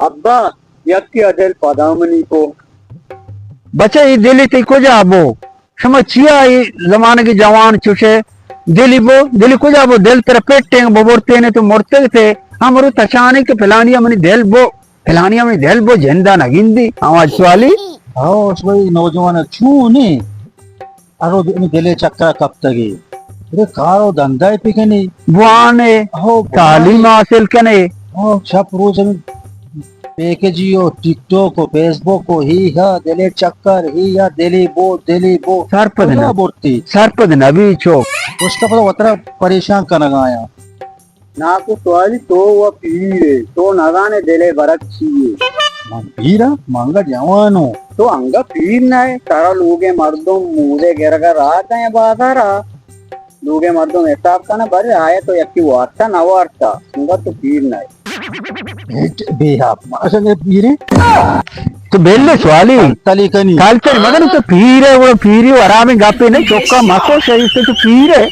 ابا، یکے ءَ دل پدا منی کو۔ بچہ، اے دلی تئی کجا بو؟ شما چیا اے زمانگی جوان چوشے؟ دلی بو، دلی کجا بو؟ دل ترا پٹیں ببرتینے تو مرتگ تے۔ ہم رو تچانے کہ پلانی منی دل بو، پلانی منی دل بو، جندا نگندی۔ آواز سوالی؟ ہاں، شمئی نوجوان چونی؟ ارو دل، دلے چکر کپتگی۔ ارے کار و دندہ پکنی۔ بوانے، ہو، تعلیم بوانے۔ حاصل کنے۔ ہو، شپ روز ہمیں پیکجی و ٹک ٹاک و فیس بک و ہی ہا دلے چکر، ہی ہا دلی بو، دلی بو۔ سرپد کجا نہ۔ برتی؟ سرپد نہ بی چو۔ اس کا پتہ وترا پریشان کنگا آیا۔ ناکو سوالی، تو و پیر ئے، تو نزانے دلے برگ چی ئے۔ من پیر آں؟ من انگا جوان اوں۔ تو انگا پیر نہ ئے، ترا لوگے مردم موزے گرگا راہ دیں بازارا۔ لوگے مردم حساب کنہ، بلے آیا تو یکی وارتا نہ وارتا، انگا تو پیر نہ ئے۔ ہچ بے حق، ما سنگے پیرے۔ تو بل سوالی۔ تلی کنی۔ کل چل مگن تو پیر ئے، وہ پیری و حرامیں گپے نہیں، چوکا مکو شریف تو پیر ئے۔